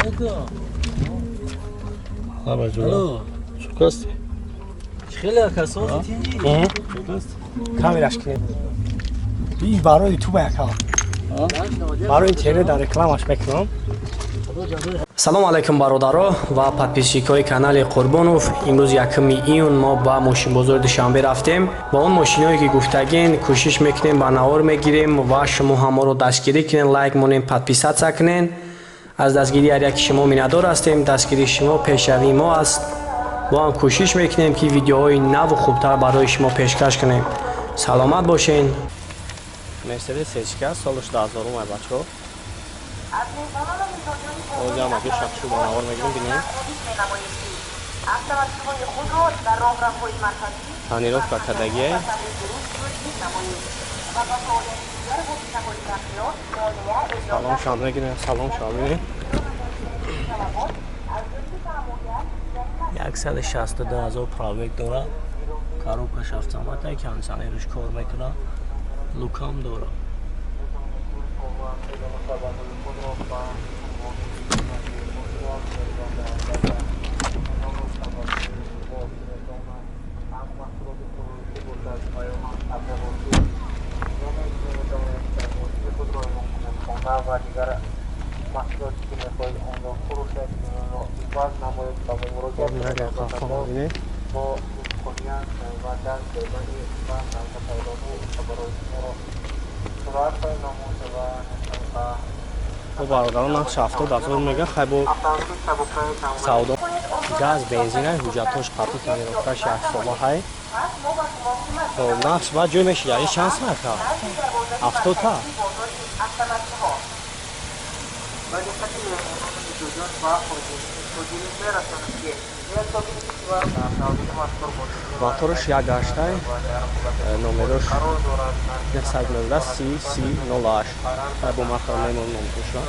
Алейкум. Алло. Чукасти? Хеле касози тинҷи. Камераш кунем. Ин барои ютуба яка. Барои интернет дар рекламаш мекунам. Салом алайкум, бародаро ва подписчикҳои канали Қурбонов. Имрӯз 1 июн мо ба мошинбозори Душанбе рафтем. Ба он мошиное ки гуфтагин, кӯшиш мекунем, ба навор мегирем ва шумо ҳамаро дастгирӣ кунен, лайк монем, подписаться кунен. Аз дастгирии ҳар яки шумо миннатдор ҳастем. Дастгирии шумо пешравии мо аст. Мо ҳам кӯшиш мекунем, ки видеоҳои наву хубтар барои шумо пешкаш кунем. Саломат бошен. Мерседес С солаш 2000 ай, бачаҳо. Ҳозир ҳам шахшу ба навор мегирем, бинем. Тонировка кардагие. Салон шам мегирем, салон шам бинем. 162 000 пробег дорад. Коробкаш автомата, кондиционерш кор мекунад, люкам дорад. و دیگر محصولاتی که میخواهید آن را فروشید را عوض نمایید و با مراجعه با امکانیت و دست دادن و برای شما را سرعت خواهیم نمود و Бо бародарон, нақш 70 000 мега. Хай, бо савдо. Газ, бензина, ҳуҷҷатҳош қатъи, тонировкаш яксола ҳай. Хоб, нақш ба ҷой мешида. Ин чанд сака? 70 та. Ба диққати меҳмонони мизоҷон ва ҳозирин мерасонем, ки Мотораш як ҳаштай, номерош 119 30 30 08. Хай, бо махра мемон номтоша.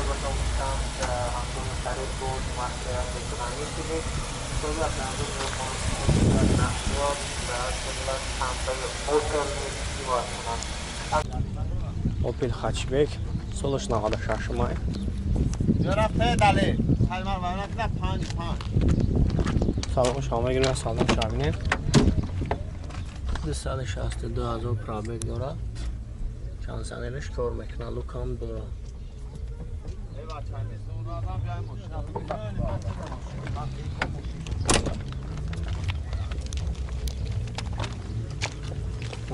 Опел хэтчбек, солаш 96 май. Дале, панҷ панҷ. Салон шумо мегирем, салон шабинем. 262 000 пробег дорад, кондиционераш кор мекунад, люкам дорад.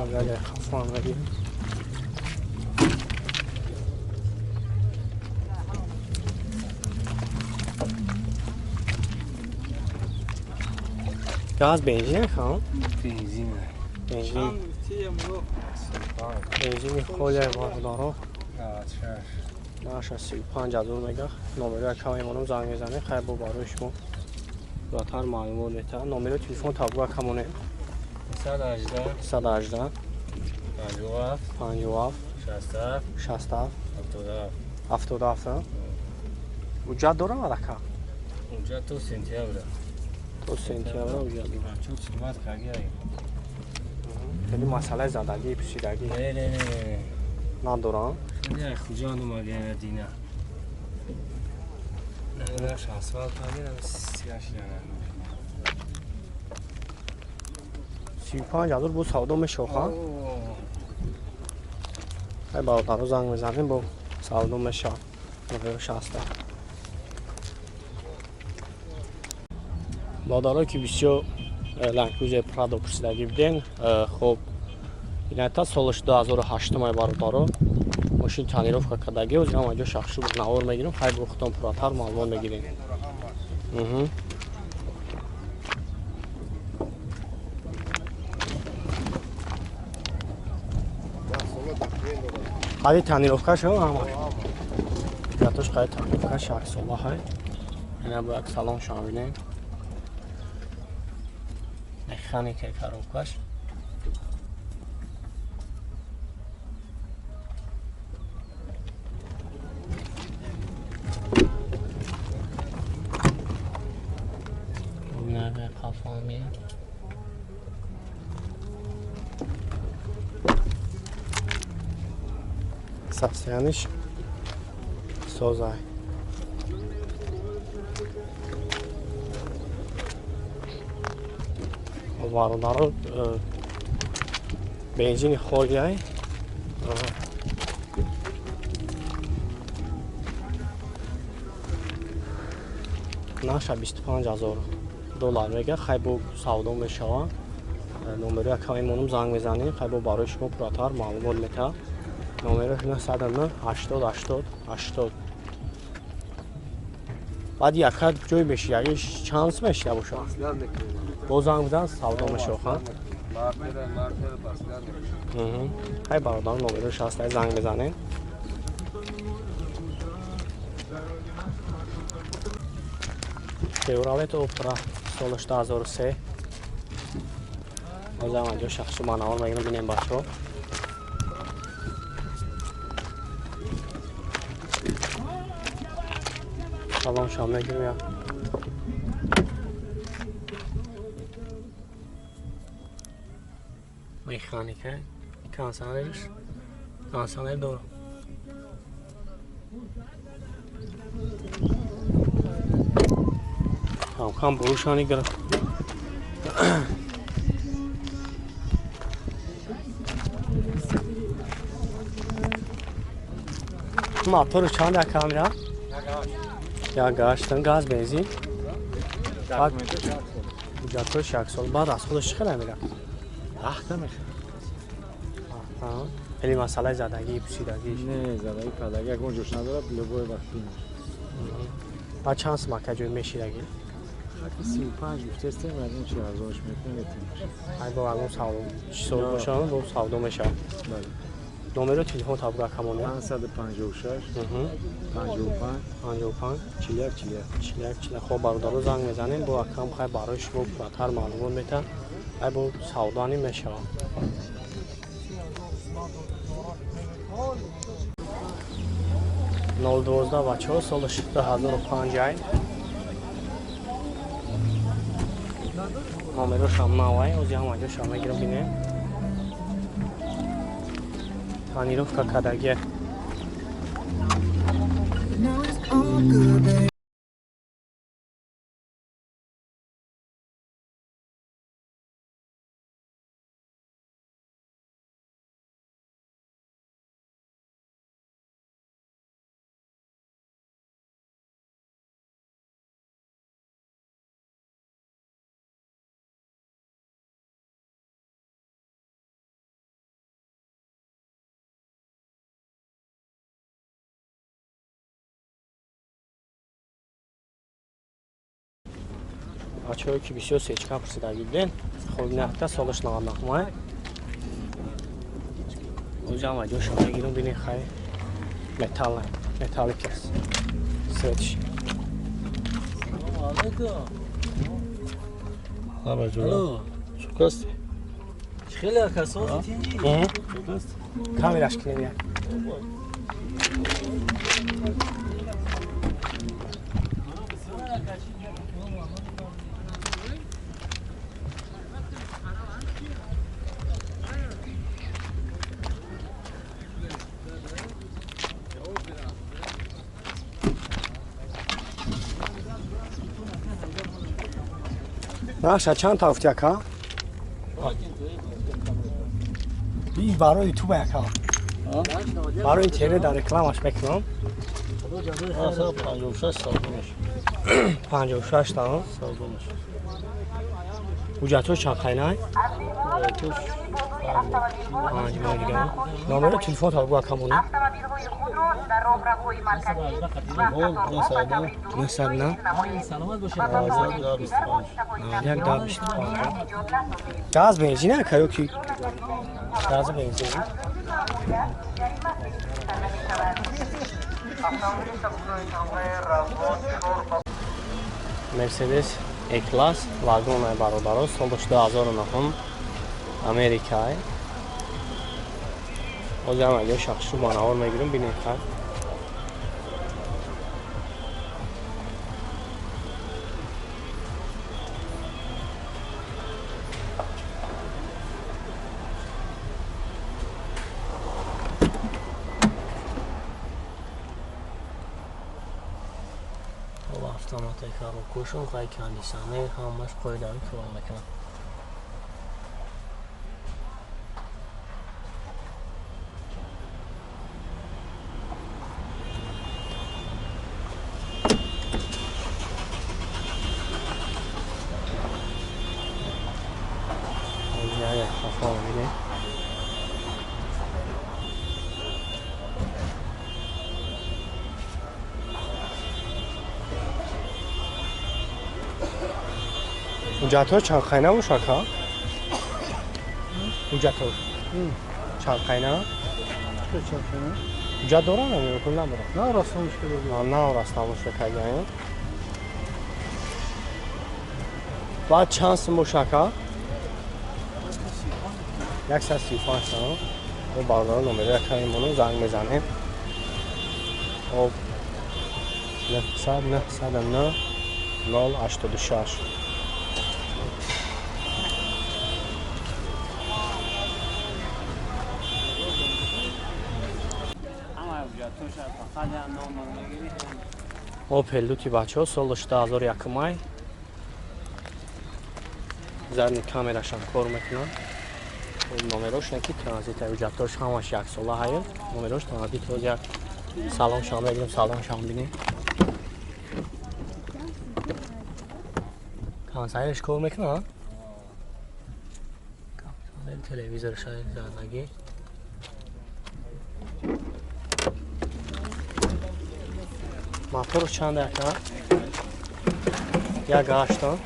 Агар хафан мегирем. Газ, бензин хан? Бензин. Бензин. Бензини холия, бародаро. Наша 35 000 мега. Номеро якам мемонам, занг мезанем. Хайр, бо барои шумо зиёдтар маълумот метаҳад. Номеро телефон табуга камонем. 118. 118. 57. 57. 67. 67. 77. 77. Ҳуҷҷат дорам, адака? Ҳуҷҷат то сентябр. То сентябр ҳуҷҷат дорам. Чун хидмат кардиай. Хеле масъалаи задагӣ, пусидагӣ Не, не, не. надорам. Хеле хуҷанд омадиам дина. Наш асфалт ҳамин сияш яна. 35 000 бо савдо мешоха. Ай, бародаро, занг мезанем, бо савдо мешавад. 60. Бародаро, ки бисёр Ленд Крузер Прадо пурсидагӣ буден, хоб, ината солаш 2008 ай, бародаро. Мошин тонировка кардагӣ, ҳозир ҳама ҷо шахшу навор мегирем. Хайр, бо худтон пурратар маълумот мегирем. Мгм. Қади тонировка шо ҳамаш. Ятош қади тонировка 6 сола ҳай. Ина бо як салон шумо бинем. Механика, коробкаш. Nerede kafam ya? Состояниш созай. Бародаро, бензини холиай. Наша 25 000 доллар мега, хай бо савдо мешава. Номеро якам мемонам, занг мезанем, хай бо барои шумо пурратар маълумот мета. Номеро 909 80 80 80. Баъд яка ҷой мешиягиш чанд сум мешия боша? Бо занг бизан, савдо мешава. Хай бародар, номерош ҳаст, занг мезанем. Chevrolet Optra солаш 2003. Ҳозир анҷо шахсу манавор мегирам, бинем бачаҳо. Салом шом мегирем я. Механика, кондиционериш, кондиционер дорам. Кам бурушани гирифт. Мотори чанд як камера? Як гаштан газ бензин. Ҳуҷҷатҳош як сол. Баъд аз худаш чӣ хела мера? Дахта мехӯрад. Хеле масъалаи задагӣ, пусидагӣ. Не, задагӣ падагӣ ягон ҷош надорад, любой вақт бинаш. Баъд чанд сум ака ҷой мешидагӣ? Хаки 35 гуфтестем, ягон чи арзонш мекунем, метимаш. Ай бо ягон савдо чӣ сол бошад, бо савдо мешавад. Бале. Номеро телефон табуга камоне? 556 55 55 41 41. 41 41. Хоб бародаро, занг мезанем, бо акам хай барои шумо пурратар маълумот метаҳад. Ай бо савдоани мешавад. 012 бачаҳо, солаш 2005 ай. Номерошам навай, ози ҳама ҷошам мегирам, бинем. Тонировка кардагия. Бачаҳое ки бисёр сечка пурсидагӣ буден, хоб нахта солаш 99. Ози ҳама ҷошам мегирам, бинем, хай металл, металлик аст. Светиш. Алейкум. Алло. Алло. Чукасти? Хеле ака, сози тинҷи? Камераш кинем як. Наша чанд та гуфти ака? И барои ютуба яка. Барои интернет дар рекламаш мекунам. 56 савдо мешавад. 56 та. Савдо мешавад. Ҳуҷҷатҳо чанд қайнай? 5 моҳ дига. Номеро телефон та бигӯ акамона. 909 91 25. 91 10 25. Газ бензин ака ё ки? Газ бензин. Мерседес E-класс вагонай бародаро, солаш 2009, Америкай. Ҳозир ҳам агар шахсу банавор мегирам, бинед хай. Автоматика рукушон, хай кондиционер, ҳамаш қоидави кор мекунад. Ҳуҷҷатҳо чанд қайна бошад, ка? Ҳуҷҷатҳо чанд қайна? Ҳуҷҷат доранд ё кул надоранд? На, растамошка доранд. На, растамошка кардаем. Баъд чанд сум бошад, ка? 135 сум. Мо бародаро номеро якам мемонем, занг мезанем. Хоб 900 909 086. Опел дути бачаҳо соли 2001 май. Задний камерашам кор мекунад. Номерош не ки транзит ҳуҷҷатош ҳамаш яксола ҳаёт. Номерош транзит ҳоз як салон шам мегирем, салон шам бинем. Консайрш кор мекунад? Телевизор шаид задагӣ. Моторш чанд яка? Як 8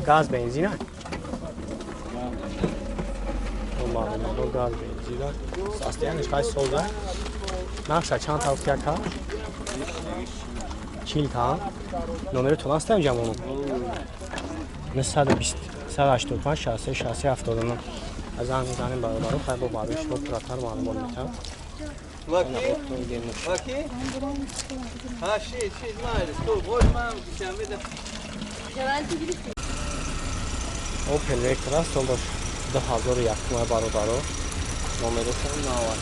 газ бензина? Маълумото газ бензина. Состояниш қай солда? Нақша чанд та яка? 40 та. Номеротон аст инҷа моно? 920 185 63 63 79. Аз занг мезанем бародаро, хай бо барои шумо пурратар маълумот метам. Ваки? Ха, шид, шид, майлис. Хуб, бош ман душанбе да. Opel Vectra солаш 2001 май бародаро. Номерошам навад.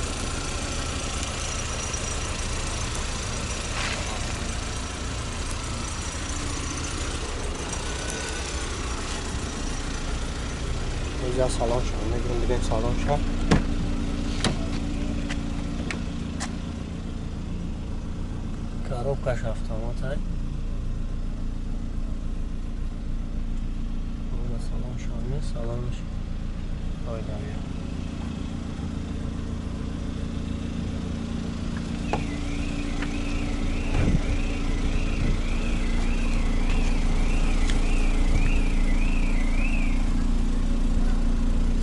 Инҷа салон шуд, мегирем бинем салон шуд. Коробкаш автомат ай. Салон шуд, салонш ойдавия.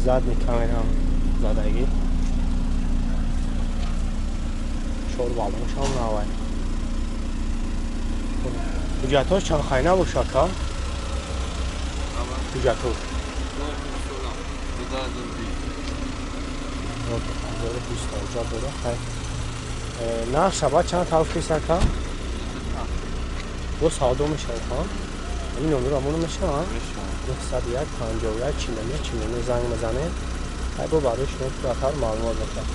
Задний камера задагӣ. Чор балоншам навай. Ҳуҷҷатҳош чанд хайна бошад, ка? Ҳуҷҷатҳош 2020 ҳуҷҷат дорад. Хай. Нархша баъд чанд тараф киса, ка? Бо савдо мешавад, ха? Ин номеро амоно мешавад? 901 51 49 49 занг мезанем. Хай бо барои шумо пурратар маълумот метам.